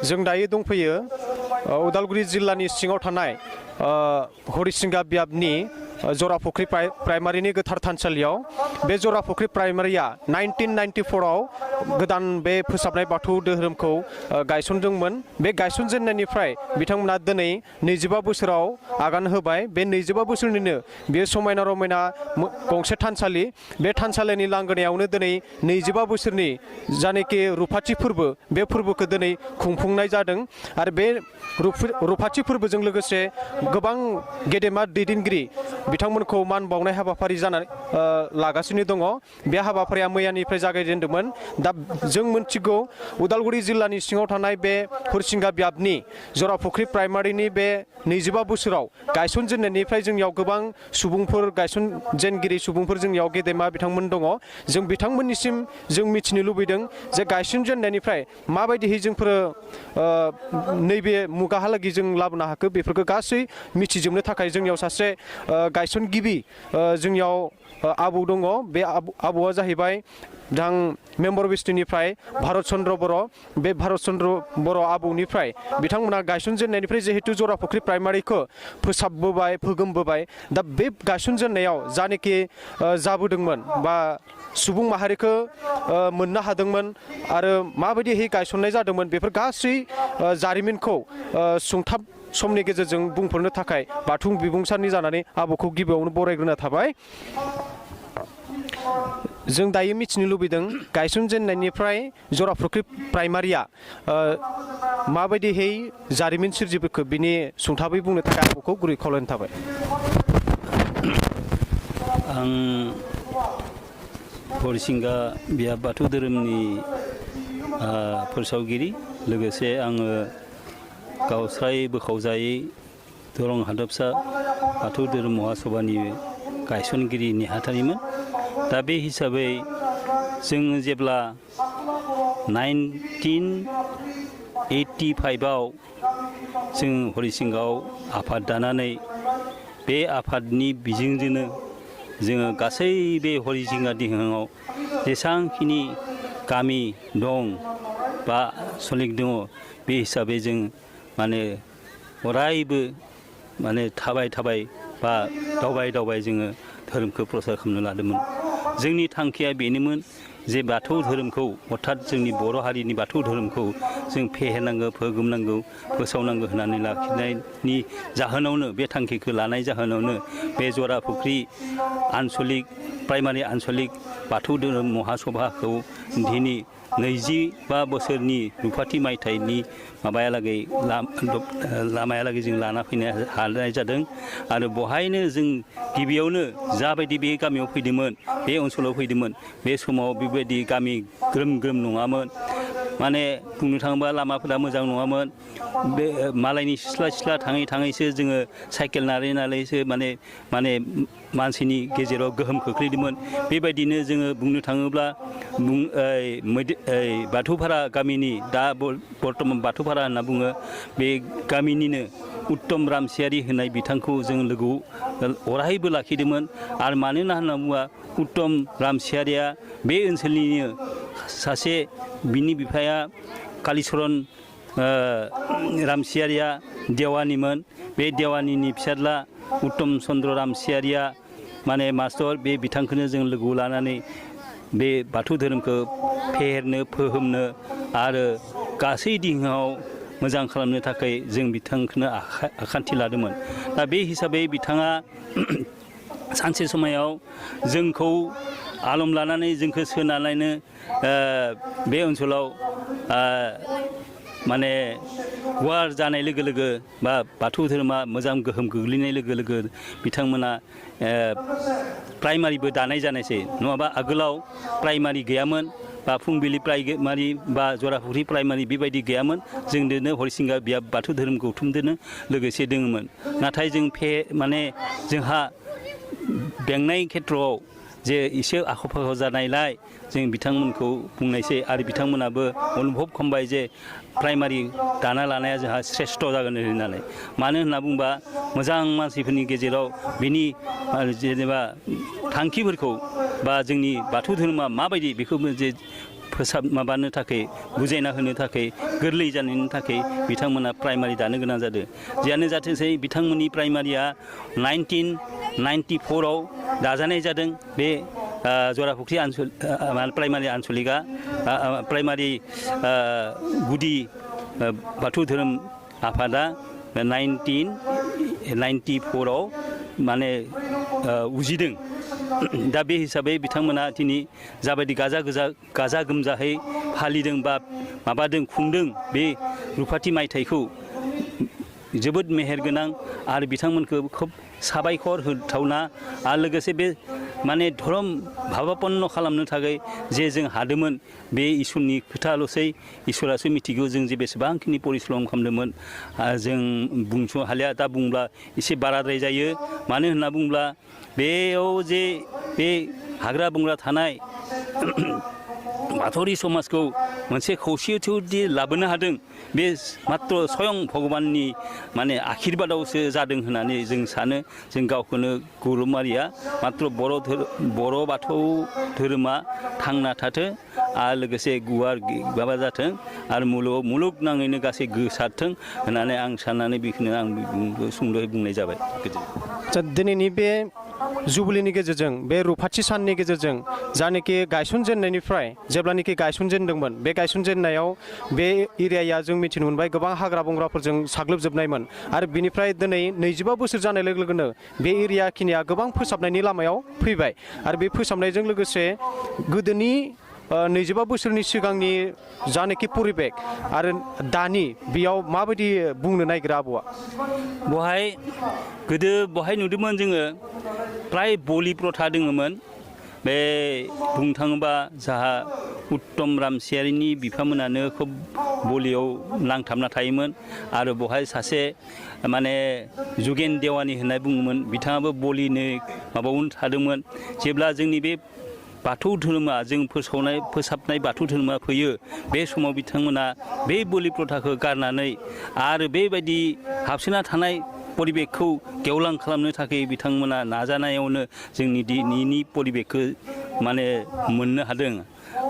जों दायो दंफैयो उदालगुरि जिल्लानि सिङाव थानाय हरिसिंगा बियाबनि जराफुख्रि प्राइमारिनि गोथार थानसालियाव बे जराफुख्रि प्राइमारिया 1994 आव गोदान बे फोसाबनाय बाथौ धोरोमखौ गायसनदोंमोन। बे गायसनजेननायनिफ्राय बिथांमोना दिनै 25 बोसोराव आगान होबाय। बे 25 बोसोरनिनो बेयो समायना रमायना गंसे थानसालि। बे थानसालिनि लांगोनायावनो दिनै 25 बोसोरनि जानेकि रुफाथि फोरबो, बे फोरबोखौ दिनै खुंफुंनाय जादों। आरो बे रुफाथि फोरबोजों लोगोसे गोबां गेदेमा दैदेनगिरि बिथांमोनखौ मान बावनाय हाबाफारि जानानै लागासिनो दङ। बे हाबाफारिया मैयानिफ्राय जागायजेनदोंमोन। दा जों मिथिगौ उदालगुरि जिल्लानि सिङाव थानाय बे हरिसिंगा बियाबनि जराफुख्रि प्राइमारिनि बे 25 बोसोराव गायसनजेननायनिफ्राय जोंनियाव गोबां सुबुंफोर, गायसनजेनगिरि सुबुंफोर जोंनियाव गेदेमा बिथांमोन दङ। जों बिथांमोननिसिम जों मिथिनो लुबैदों जे गायसनजेननायनिफ्राय माबायदिहै जोंफोरो नैबे मुगाहालागै जों लाबोनो हाखो, बेफोरखौ गासै मिथिजोबनो थाखाय जोंनियाव सासे गायसनगिरि जोंनियाव आबौ दङ। बे आबौआ जाहैबाय बिथां मेम्बर बिस्टिनिफ्राय भारत चन्द्र बर'। बे भारत चन्द्र बर' आबौनिफ्राय बिथांमोना गायसनजेननायनिफ्राय जिहेतु जराफुख्रि प्राइमारिखौ फोसाबबोबाय, फोगोमबोबाय। दा बे गायसनजेननायाव जानेकि जाबोदोंमोन बा सुबुं माहारिखौ मोननो हादोंमोन आरो माबायदिहै गायसननाय जादोंमोन, बेफोर गासै जारिमिनखौ सुंथाब समनि गेजेरजों बुंफोरनो थाखाय बाथौ बिबुंसारनि जानानै आबौखौ गिबियावनो बरायग्रोना थाबाय। जों दायो मिथिनो लुबैदों गायसनजेननायनिफ्राय जराफुख्रि प्राइमारिया माबायदिहै जारिमिन सोरजिबोखो, बिनि सुंथाबै बुंनो थाखाय आबौखौ गुरै खावलायनाय थाबाय। आं हरिसिंगा बियाब बाथौ धोरोमनि फोसावगिरि, लोगोसे आङो गावस्राय बोखावजायै दरं हादाबसा बाथौ धोरोम महासभानि गायसनगिरि नेहाथारिमोन। दा बे हिसाबै जोङो जेब्ला 1985 आव जों हरिसिंगायाव आफाद दानानै बे आफादनि बिजोंजोंनो जोङो गासै बे हरिसिंगा दिहाङाव जेसांखिनि गामि दं बा सलिक दङ, बे हिसाबै जों माने अरायबो माने थाबाय बा दावबाय जोङो धोरोमखौ प्रसार खालामनो लादोंमोन। जोंनि थांखिया बेनोमोन जे बाथौ धोरोमखौ, अर्थात जोंनि बर' हारिनि बाथौ धोरोमखौ जों फेहेरनांगौ, फोगोमनांगौ, फोसावनांगौ होननानै लाखिनायनि जाहोनावनो, बे थांखिखौ लानाय जाहोनावनो बे जराफुख्रि प्राइमारि आनसलिक बाथौ धोरोम महासभाखौ दिनै 25 बोसोरनि रुफाथि मायथाइनि लामायालागै जों लाना फैनो हानाय जादों। आरो बहायनो जों गिबियावनो जाबायदि बे गामियाव फैदोंमोन, बे ओनसोलाव फैदोंमोन, बे समाव बेबायदि गामि ग्रोम नङामोन। माने बुंनो थाङोबा लामाफोरा मोजां नङामोन। बे मालायनि सिथ्ला थाङैसो जोङो साइकेल नारैसो माने मानसिनि गेजेराव गोहोम खोख्लैदोंमोन। बेबायदिनो जोङो बुंनो थाङोब्ला बाथौपारा गामिनि, दा बर्तमान बाथौपारा होनना बुङो, बे गामिनिनो उत्तम रामसियारि होननाय बिथांखौ जों लोगोआव अरायबो लाखिदोंमोन। आरो मानोना होनना बुङोबा उत्तम रामसियारिया बे ओनसोलनिनो सासे, बिनि बिफाया कालिचरन रामसियारिया देवानिमोन। बे देवानिनि फिसाज्ला उत्तम चन्द्र रामसियारिया माने मास्टर, बे बिथांखौनो जों लोगोआव लानानै बे बाथौ धोरोमखौ फेहेरनो, फोहोमनो आरो गासै दिहाङाव मोजां खालामनो थाखाय जों बिथांखौनो आखान्थि लादोंमोन। दा बे हिसाबै बिथाङा सानसे समायाव जोंखौ आलम लानानै, जोंखौ सोनालायनो बे ओनसोलाव माने गुवार जानाय लोगो लोगो बा बाथौ धोरोमा मोजां गोहोम गोग्लैनाय लोगो लोगो बिथांमोना प्राइमारिबो दानाय जानायसै। नङाबा आगोलाव प्राइमारि गैयामोन, बा फुंबिलि प्राइमारि बा जराफुख्रि प्राइमारि बेबायदि गैयामोन। जोंदोनो हरिसिंगा बियाब बाथौ धोरोम गौथुमदोनो लोगोसे दोङोमोन। नाथाय जों जोंहा बेंनाय खेथ्रआव जे एसे आख' फाख' जानायलाय जों बिथांमोनखौ बुंनायसै। आरो बिथांमोनाबो अनुभब खालामबाय जे प्राइमारि दाना लानाया जोंहा श्रेष्ठ जागोन होननानै। मानो होनना बुंबा मोजां मानसिफोरनि गेजेराव बिनि जेनेबा थांखिफोरखौ बा जोंनि बाथौ धोरोमा माबायदि बेखौ जे माबानो थाखाय बुजायना होनो थाखाय गोरलै जानायनि थाखाय बिथांमोना प्राइमारि दानो गोनां जादों। जियानो जाथोंसै बिथांमोननि प्राइमारिया 1994आव दाजानाय जादों। बे जराफुख्रि प्राइमारि आनसलिकआ प्राइमारि गुदि बाथौ धोरोम आफादा 1994आव माने उजिदों। दा बे हिसाबै बिथांमोना दिनै जाबायदि गाजा गोमजाहै फालिदों बा माबादों खुंदों बे रुफाथि मायथाइखौ जोबोद मेहेरगोनां आरो बिथांमोनखौ खोब साबायखर होथावना। आरो लोगोसे बे माने धर्म भाबापन्न खालामनो थाखाय जे जों हादोंमोन बे इसोरनि खोथाल'सै, इसोरासो मिथिगौ जों जे बेसेबांखिनि परिश्रम खालामदोंमोन। जों बुंस' हालिया, दा बुंब्ला एसे बाराद्राय जायो। मानो होनना बुंब्ला बेयाव जे बे हाग्रा बंग्रा थानाय बाथौरि समाजखौ मोनसे खौसेथि लाबोनो हादों, बे मात्र स्वयं भगबाननि माने आशीर्बादावसो जादों होननानै जों सानो। जों गावखौनो गौरबमारिया मात्र बर' बाथौ धोरोमा थांना थाथों आरो लोगोसे गुवार माबा जाथों आरो मुलुगनाङैनो गासै गोसारथों होननानै आं साननानै बेखौनो आं सुंद'यै बुंनाय जाबाय। दिनैनि बे जुबिलिनि गेजेरजों, बे रुफाथि साननि गेजेरजों जानाखि गायसनजेननायनिफ्राय जेब्लानाखि गायसनजेनदोंमोन, बे गायसनजेननायाव बे एरियाया जों मिथिनो मोनबाय गोबां हाग्रा बंग्राफोरजों साग्लोबजोबनायमोन। आरो बिनिफ्राय दिनै 25 बोसोर जानाय लोगो लोगोनो बे एरिया खिनिया गोबां फोसाबनायनि लामायाव फैबाय। आरो बे फोसाबनायजों लोगोसे गोदोनि 25 बोसोरनि सिगांनि जानाखि परिबेक आरो दानि बेयाव माबायदि बुंनो नागिरा आबौआ? बहाय नुदोंमोन जोङो फ्राय बलि प्रथा दङमोन। बे बुंनो थाङोबा जाहा उत्तम रामसियारिनि बिफामोनानो खोब बलियाव नांथाबना थायोमोन। आरो बहाय सासे माने जुगेन देवानि होननाय बुङोमोन, बिथाङाबो बलिनो माबायावनो थादोंमोन। जेब्ला जोंनि बे बाथौ धोरोमा जों फोसाबनाय बाथौ धोरोमा फैयो, बे समाव बिथांमोना बे बलि प्रथाखौ गारनानै आरो बेबायदि हाबसोना थानाय परिबेकखौ गेवलां खालामनो थाखाय बिथांमोना नाजानायावनो जोंनि दिनैनि परिबेकखौ माने मोननो हादों।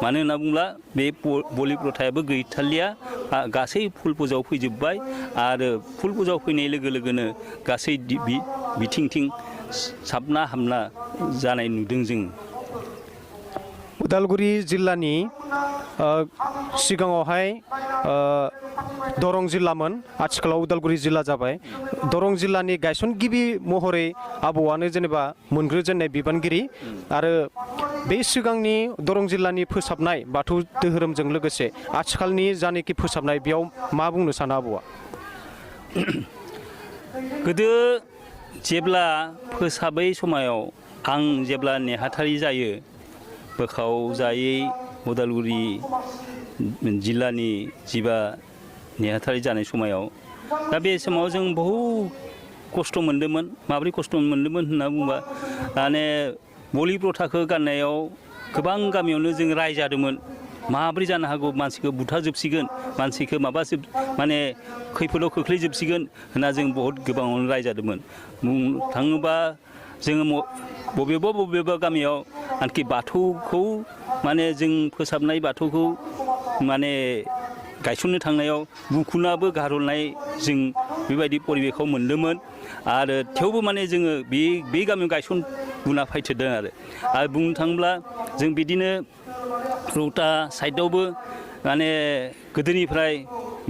मानो होनना बुङोब्ला बे बलि प्रथायाबो गैथारलिया, गासै फुल फुजायाव फैजोब्बाय। आरो फुल फुजायाव फैनाय लोगो लोगोनो गासै बिथिंथिं साबना हामना जानाय नुदों जों। उदालगुरि जिल्लानि सिगाङावहाय दरं जिल्लामोन, आथिखालाव उदालगुरि जिल्ला जाबाय। दरं जिल्लानि गायसनगिरि महरै आबौआनो जेनेबा मोनग्रोजेननाय बिबानगिरि। आरो बे सिगांनि दरं जिल्लानि फोसाबनाय बाथौ धोरोमजों लोगोसे आथिखालनि जानाखि फोसाबनाय, बेयाव मा बुंनो सानो आबौआ? गोदो जेब्ला फोसाबै समायाव आं जेब्ला नेहाथारि जायो, बोखावजायै उदालगुरि जिल्लानि जिबा नेहाथारि जानाय समाव, दा बे समाव जों बहु खस्थ' मोन्दोंमोन। माबोरै खस्थ' मोन्दोंमोन होनना बुङोबा, माने बलि प्रथाखौ गारनायाव गोबां गामियावनो जों रायजादोंमोन। माबोरै जानो हागौ, मानसिखौ बुथारजोबसिगोन, मानसिखौ माने खैफोदाव खोख्लैजोबसिगोन होनना जों बहुद गोबाङावनो रायजादोंमोन। बुंनो थाङोबा जोङो बबेबा गामियाव आनखि बाथौखौ माने जों फोसाबनाय बाथौखौ माने गायसननो थांनायाव बुखुनाबो गारहरनाय जों बेबायदि परिबेकखौ मोन्दोंमोन। आरो थेवबो माने जोङो बे गामियाव गायसनबोना फैथारदों। आरो बुंनो थाङोब्ला जों बिदिनो रौता साइडआवबो माने गोदोनिफ्राय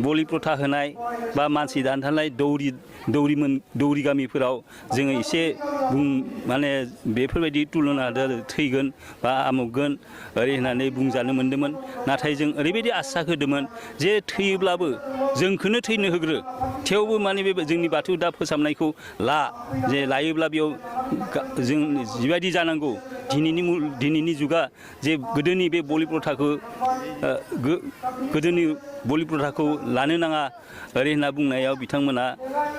बलि प्रथा होनाय बा मानसि दानथारनाय दौरि गामिफोराव जोङो एसे माने बेफोरबायदि तुलना थैगोन बा आमुगोन ओरै होननानै बुंजानो मोन्दोंमोन। नाथाय जों ओरैबायदि आसा होदोंमोन जे थैयोब्लाबो जोंखौनो थैनो होग्रो, थेवबो माने बे जोंनि बाथौ दा फोसाबनायखौ जे लायोब्ला बेयाव जों जिबायदि जानांगौ, दिनैनि जुगा जे गोदोनि बे बलि प्रथाखौ लानो नाङा ओरै होनना बुंनायाव बिथांमोना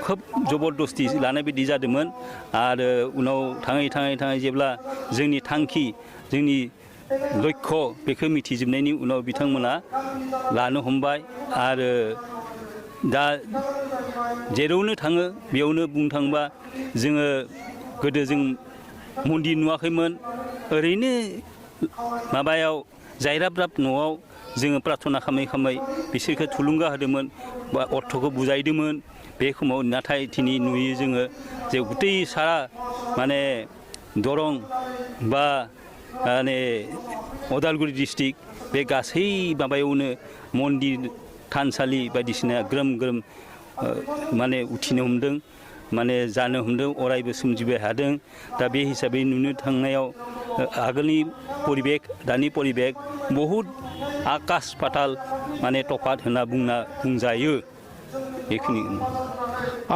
खोब जबरदस्ति लानाय बायदि जादोंमोन। आरो उनाव थाङै जेब्ला जोंनि थांखि, जोंनि लक्ष्य बेखौ मिथिजोबनायनि उनाव बिथांमोना लानो हमबाय। आरो दा जेरावनो थाङो बेयावनो बुंनो थाङोबा जोङो गोदो जों मन्दिर नुवाखैमोन, ओरैनो माबायाव जायराब न'आव जोङो प्रार्थना खालामै बिसोरखौ थुलुंगा होदोंमोन बा अर्थखौ बुजायदोंमोन बे समाव नाथाय दिनै नुयो जोङो जे गथै सारा माने दरं बा माने उदालगुरि डिस्ट्रिक्ट बे गासै माबायावनो मन्दिर थानसालि बायदिसिना ग्रोम ग्रोम माने उथिनो हमदों माने जानो हमदों अरायबो सोमजिबाय हादों दा बे हिसाबै नुनो थांनायाव आगोलनि परिबेक दानि परिबेक बहुद आकाश पाताल माने तफात होनना बुंजायो बेखिनि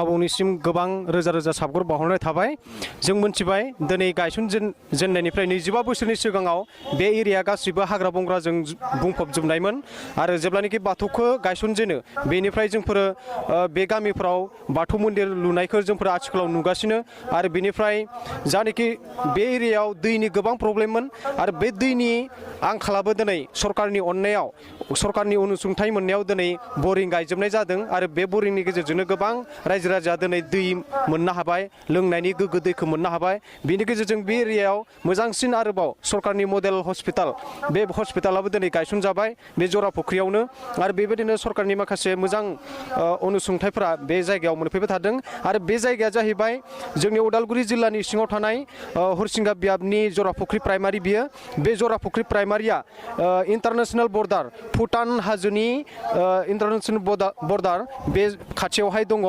आबौनिसिम गोबां रोजा रोजा साबायखर बावहरनाय थाबाय जों मोनथिबाय दिनै गायसनजेननायनिफ्राय 25 बोसोरनि सिगाङाव बे एरिया गासिबो हाग्रा बंग्राजों बुंफबजोबनायमोन आरो जेब्लानाखि बाथौखौ गायसनजेनो बेनिफ्राय जोंफोरो बे गामिफ्राव बाथौ मन्दिर लुनायखौ जोंफोर आथिखालाव नुगासिनो आरो बेनिफ्राय जानाखि बे एरियायाव दैनि गोबां प्रब्लेममोन आरो बे दैनि आंखालाबो दिनै सरकारनि अननायाव सरकारनि अनसुंथाइ मोननायाव दिनै बरिं गायजोबनाय जादों आरो बे बरिंनि गेजेरजोंनो गोबां रायजो राजा दिनै दै मोननो हाबाय लोंनायनि गोग्गो दैखौ मोननो हाबाय बेनि गेजेरजों बे एरियायाव मोजांसिन आरोबाव सरकारनि मडेल हस्पिटाल बे हस्पिटालाबो दिनै गायसनजाबाय बे जरा फुख्रियावनो आरो बेबायदिनो सरकारनि माखासे मोजां अनसुंथाइफोरा बे जायगायाव मोनफैबाय थादों आरो बे जायगाया जाहैबाय जोंनि उदालगुरि जिल्लानि सिङाव थानाय हरिसिंगा बियाबनि जरा फुख्रि प्राइमारि बियो बे जरा फुख्रि प्राइमारिया इन्टारनेशनेल बर्डार भुटान हाजोनि इन्टारनेशनेल बर्डार बे खाथियावहाय दङ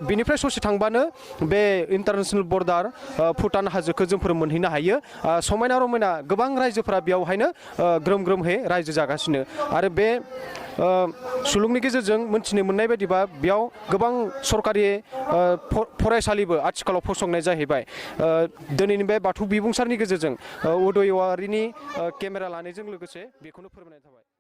बेनिफ्राय ससे थांबानो बे इन्टारनेशनेल बर्डार भुटान हाजोखौ जोंफोर मोनहैनो हायो समायना रमायना गोबां रायजोफोरा बेयावहायनो ग्रोम ग्रोमहै रायजो जागासिनो आरो बे सुलुंनि गेजेरजों मोनथिनो मोननाय बायदिबा बेयाव गोबां सरकारि फरायसालिबो आथिखालाव फसंनाय जाहैबाय दिनैनि बे बाथौ बिबुंसारनि गेजेरजों उदय औवारिनि केमेरा लानायजों लोगोसे बेखौनो फोरमायनाय थाबाय।